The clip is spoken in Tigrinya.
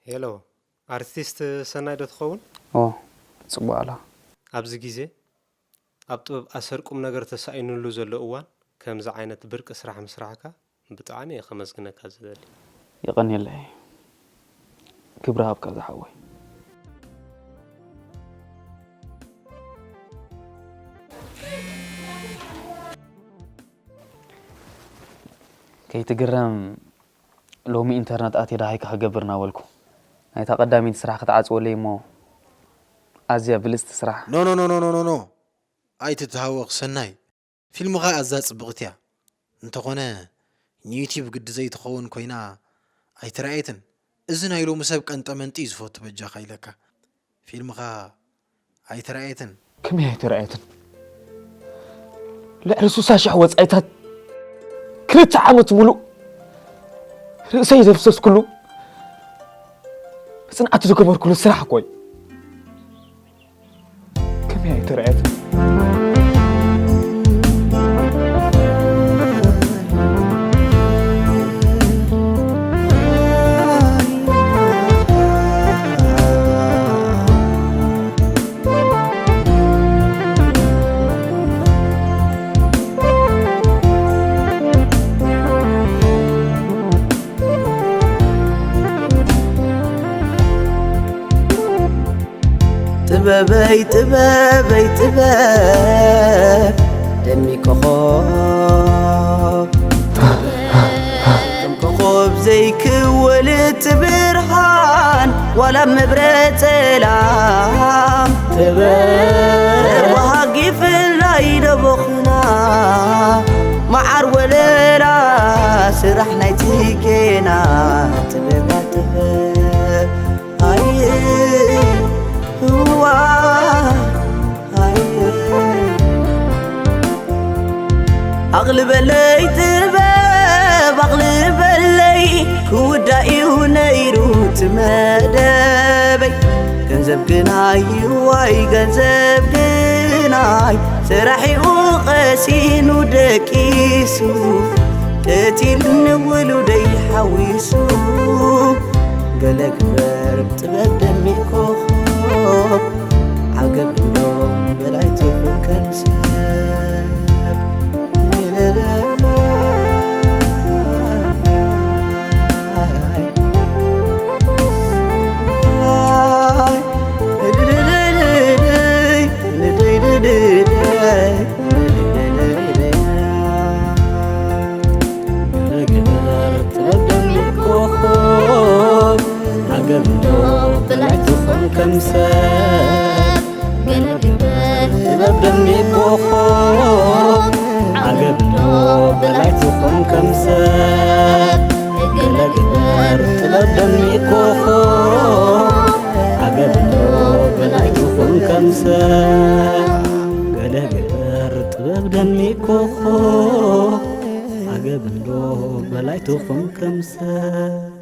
ሄሎ፣ ኣርቲስት ሰናይ ዶ ትኸውን? ኦ፣ ጽቡቕ ኣላ። ኣብዚ ግዜ ኣብ ጥበብ ኣሰር ቁም ነገር ተሳኢኑሉ ዘሎ እዋን፣ ከምዚ ዓይነት ብርቂ ስራሕ ምስራሕካ ብጣዕሚ እየ ከመስግነካ ዝደሊ። የቐንየለይ። ክብሪ ሃብካ ዝሓወይ። ከይትግረም፣ ሎሚ ኢንተርነት ኣትየ ደሃይካ ክገብር እናበልኩ፣ ናይታ ቀዳመይቲ ስራሕ ክትዓጽወለይ እሞ፣ ኣዝያ ብልጽቲ ስራሕ። ኖ ኖ ኖ ኖ ኖ ኖ ኖ። ኣይትተሃወኽ ሰናይ። ፊልምኻ ኣዝያ ጽብቕቲ እያ። እንተኾነ ንዩቲብ ግዲ ዘይትኸውን ኮይና ኣይተራእየትን። እዚ ናይ ሎሚ ሰብ ቀንጠመንጢ እዩ ዝፈቱ በጃኻ ኢለካ። ፊልምኻ ኣይተራእየትን። ከመይ ኣይተራእየትን? ልዕሊ ሱሳ ሽሕ ወጻኢታት ክልተ ዓመት ሙሉእ ርእሰይ ዘፍሰስኩሉ ብጽንዓት ዝገበርኩሉ ስራሕ እኮ እዩ። ከመይ ኣይተራእየትን? ጥበበይ ጥበበይ ጥበብ ደሚቅ ኮኾብ ከም ኮኾብ ዘይክወልት ብርሃን ዋላ መብረ ጸላም ጥበብ ወሃጊ ፍላይ ደቦኽና መዓር ወለላ ስራሕ ናይ ጽጌና ጥበብ ጥበብ ኣየ እዋ ኣየ ኣቕልበለይ ጥበብ ኣቕልበለይ ክውዳእ እዩ ነይሩ እቲ መደበይ ገንዘብ ግናይ ዋይ ገንዘብ ግናይ ሰራሒኡ ቀሲኑ ደቂሱ ቀቲልኒ ውሉደይ ሓዊሱ ገለ ግበር ጥበብ ደሚቕ ኮኾብ ዓገብ እንዶ በላይ ትኹን ከም ሰብ ግበር ጥበብ ደሚቕ ኮኾብ ዓገብ እንዶ በላይ ትኹን ከም ሰብ ገለ ግበር ጥበብ ደሚቕ ኮኾብ ዓገብ እንዶ በላይ ትኹን ከም ሰብ ገለ ግበር ጥበብ ደሚቕ ኮኾብ ዓገብ እንዶ በላይ ትኹን ከም ሰብ ገለ ግበር ጥበብ ደሚቕ ኮኾብ ዓገብ እንዶ በላይ ትኹን ከም ሰብ